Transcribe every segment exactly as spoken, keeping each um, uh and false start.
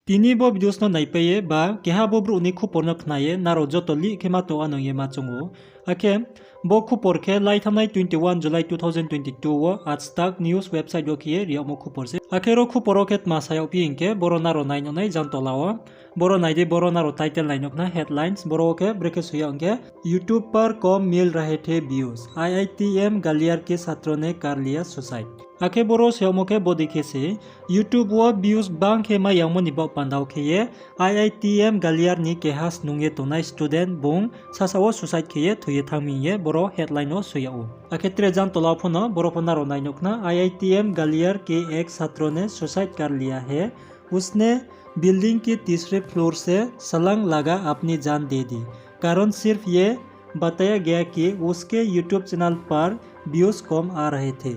Tini bo videos no naipai ye ba keha bo brouh ni khupor no khna ye nrao joto lih khe ma tong anang ye ma choung ou. Akhe bo khupor khe lai thanngnai twenty one July two thousand twenty two wo Aaj Tak news website wo khe ye ri yagmo khupor se. Akhe ro khupor wo khe tma sa yagphi hing khe, boro nrao nai nuh nai jang tola wo. Boro nai di, boro nrao title nai nuh khna, headlines, boro wo khe brekhe soi yag hing khe, YouTube पर कम मिल रहे थे views, IITM गलियार के छात्रों ने कर लिया suicide। Akhe boro soi yagmo khe bodei khe se, YouTube wo views gbang khe mai yangmo ni baoh panda wo khe ye, IITM Galiar ni keha snung ye tongnai student bung sasaoh wo suicide khe ye thoi ye thanng mi hing ye boro headline wo soi yag ou. Akhe tre jang tola wo pho no boro pho nrao nai nuh khna, IITM Galiar के एक छात्रों ने suicide कर लिया है, उसने बिल्डिंग के तीसरे फ्लोर से छलांग लगा अपनी जान दे दी, कारण सिर्फ ये बताया गया कि उसके YouTube चैनल पर व्यूज कम आ रहे थे।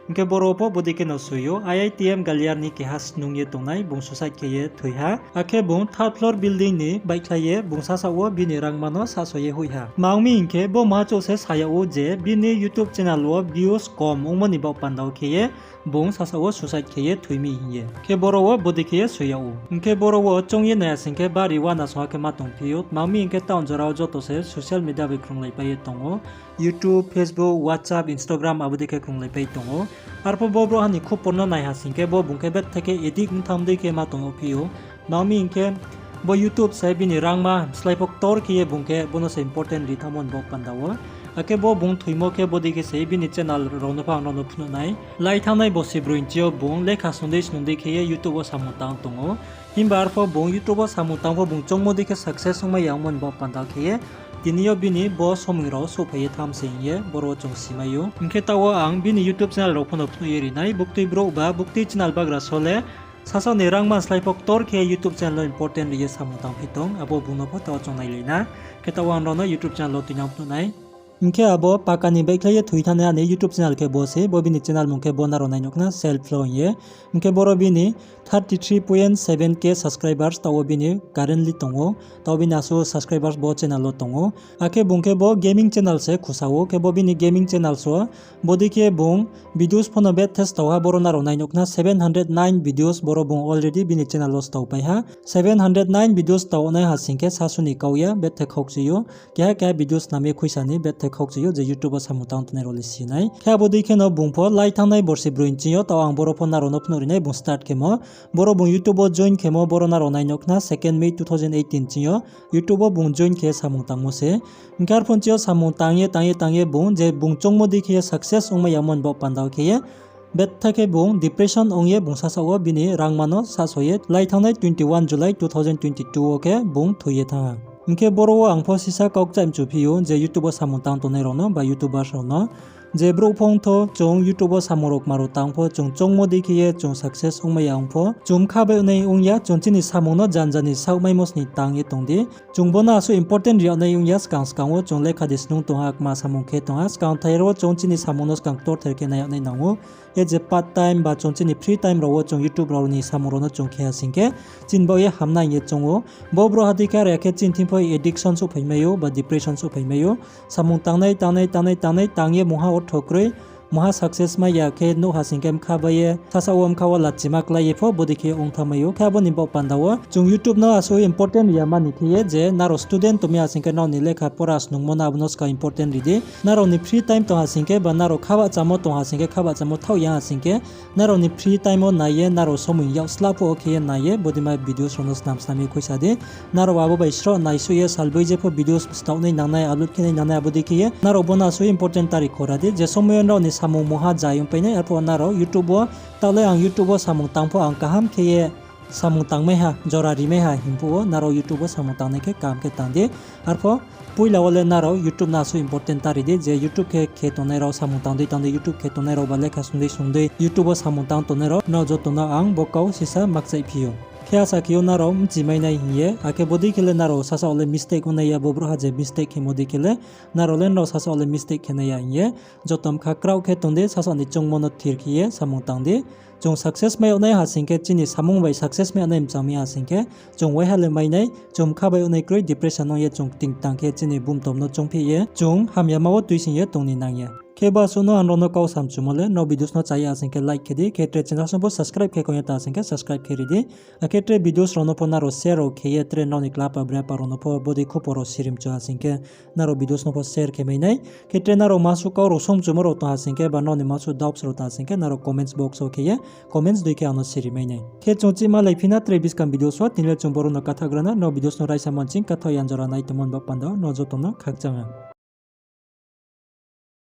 Hing khe boro pho bodei khe no soi ou, IITM Galiar ni keha snung ye tongnai bung suicide khe ye thoi ha. Akhe bung third floor building ni baihkhlai ye bung sasaoh wo bini rangma no sahso ye hoih ha. Tma ong mi hing khe, bo maha chouh se sa yag ou je bini YouTube channel wo views kom ongmo ni baoh panda wo khe ye bung sasaoh wo suicide khe ye thoi mi hing ye. Khe boro wo bodei khe ye soi yag ou. Hing khe boro wo choung ye nai ya sing khe bari uana songha khe ma tongphi ou. Tma ong mi hing khe, taoh jora wo joto se social media bai krunglaipai ye tong ou. YouTube, Facebook, WhatsApp, Instagram abo dei khe krunglaipai tong ou. Arpho bo brouhha ni khupor no nai ha sing khe, bo bung khe betha khe addict ong tham dei khe ma tong yagphi ou. Tma ong mi hing khe, bo YouTube se bini rangma slái pho ktor khe ye bung khe bo no se important ri thanngmo ni baoh panda wo. Akhe bo bung thoimo khe bodei khe se bini channel rao no pho ang nrao no phnuh nai. Lai thanngnai borsi broi nching yo bung lekha snung dei snung dei khe ye YouTube wo samung tang tong ou. Himba arpho bung YouTube wo samung tang pho bung choungmo dei khe success ongmai ya ongmo ni baoh panda khe ye tini yo bini bo somoing rao souhphai ye tham se hing ye boro wo chung simai ou. Hing khe taoh wo ang bini YouTube channel rao pho no phnuh ye ri nai, buktui brouh ba buktui channel bagra so le sasaoh ni rangma slái pho ktor khe YouTube channel no important ri ye samung tangphi tong, abo bung no pho taoh wo chung nailai na. Khe taoh wo ang nrao no YouTube channel wo tuinang phnuh nai. Hing khe abo paka ni baihkhlai ye thoi thanngnai ani YouTube channel khe bo se, bo bini channel mung khe bo nrao nai nuh khna Self Flow hing ye. Hing khe boro bini thirty three point seven K subscribers taoh wo bini currently tong ou. Taoh bini asuh subscribers bo channel wo tong ou. Akhe bung khe bo gaming channel se khusa ou, khe bo bini gaming channel so bodei khe bung videos pho no betha stao ha, boro nrao nai nuh khna seven hundred nine videos boro bung already bini channel wo stao pai ha. Seven hundred nine videos stao nai ha sing khe sasu ni kau ya betha khaukchi ou. Keha keha videos snam ye khuisa ni betha khaukchi ou je YouTube wo samung tang tongnai rao le si nai. Khe abo dei khe no bung pho lai thanngnai borsi broi nching yo, taoh ang boro pho nrao no phnuh ri nai bung start khemo. Boro bung YouTube wo join khemo, boro nrao nai nuh khna second May two thousand eighteen nching yo YouTube wo bung join khe samung tangmo se. Hing khe arpho nching yo samung tang ye, tang ye, tang ye bung je bung choungmo dei khe ye success ongmai ya ongmo ni baoh panda wo khe ye betha khe bung depression ong ye bung sasaoh wo bini rangma no sahso ye lai thanngnai twenty one July two thousand twenty two wo khe bung thoi ye thanng ha. Hing khe boro wo ang pho sisa kau kchaih mchu phi ou je YouTube wo samung tang tongnai rao no ba YouTubers rao no. Je brouh pho ongtho chung YouTube wo samung rao kma rao tang pho, chung choungmo dei khe ye chung success ongmai ya ong pho, chung bkha bai nai ong ya, chung chini samung no janja ni saohmaimo sni tang ye tong di. Chung bo no asuh important ri yag nai ong ya, skang skang wo chung lekha di snung tong ha, kma samung khe tong ha, skang thai rao wo chung chini samung no skang ktorther khe nai yag nai nang ou. Khe je part time ba chung chini free time rao wo chung YouTube rao ni samung rao no chung khe ha sing khe, chini baoh ye hamnai hing ye choung ou. Bo brouhha dei khe are ya khe chini thing pho addiction souhphai mai ou ba depression souhphai mai ou. Samung tangnai, tangnai, tangnai, tangnai, tang ye mungha ortho kroi, mungha success mai ya khe nuh ha sing khe bkha bai ye, sasaoh wo bkha wo lachima klái ye pho bodei khe ong thanng mai ou. Khe abo ni baoh panda wo chung YouTube no asuh important ri ya mani khe ye je nrao student tong mi ha sing khe nrao ni lekha pora snungmo no abo no skang important ri di. Nrao ni free time tong ha sing khe ba nrao khabahchamo tong ha sing khe, khabahchamo thaoh ya ha sing khe, nrao ni free time wo nai ye, nrao somoing yak sla phuh wo khe ye nai ye, bodei ma videos rao no snam snam ye khuisa di. Nrao abo bai sroh naisuh ye salboi jepho videos staoh nai nangnai, upload khe nai nangnai, abo dei khe ye nrao bo no asuh important tari khora di. Je somoi yo nrao ni samung mungha jai ongpai nai, arphuh wo nrao YouTube wo, taoh le ang YouTube wo samung tang pho ang kaham khe ye samung tangmai ha, jora rimai ha hing phuh wo nrao YouTube wo samung tangnai khe kaham khe tang di. Arpho poila wo le nrao YouTube no asuh important tari di, je YouTube khe khe tongnai rao, samung tang dei tang dei YouTube khe tongnai rao ba lekha snung dei snung dei YouTube wo samung tang tongnai rao, nrao joto no ang bo kau sisa makchaih phi ou. Khe asa khe ou nrao bchimai nai hing ye, akhe bodei khe le nrao sasaoh le mistake ong nai ya, bo brouhha je mistake khemo dei khe le, nrao le nrao sasaoh le mistake khe nai ya hing ye, joto bkha kraoh khe tong di, sasaoh ni choungmo no thir khe ye samung tang di. Chung success mai yag nai ha sing khe, chini samung bai success mai yag nai mchang mi ha sing khe, chung waiha le mai nai, chung bkha bai yag nai kroi, depression ong ye chung kting tang khe chini bumtom no choungpheh ye chung hamyama wo tuising ye tong ni nang ya. Khe ba suh no ang rao no kau samchumo le, nrao videos no chaya asing khe like khe di, khe tre channel song pho subscribe khe kong ya ta asing khe subscribe khe ri di. Akhe tre videos rao no pho nrao share rao khe ye tre nrao ni klapa brapa rao no pho bodei khupo rao sirimchu asing khe nrao videos no pho share khe mai nai. Khe tre nrao masuh kau rao songchumo rao tong asing khe ba nrao ni masuh doubts rao ta asing khe nrao comments box wo khe ye comments dei khe ang no siri mai nai. Khe chung chih malai phi na tre buskang videos wo, tini le chung boro no kathagra na, nrao videos no raisa manching katha yan jora nai tongmo ni ba panda wo nrao joto no khakchang ha.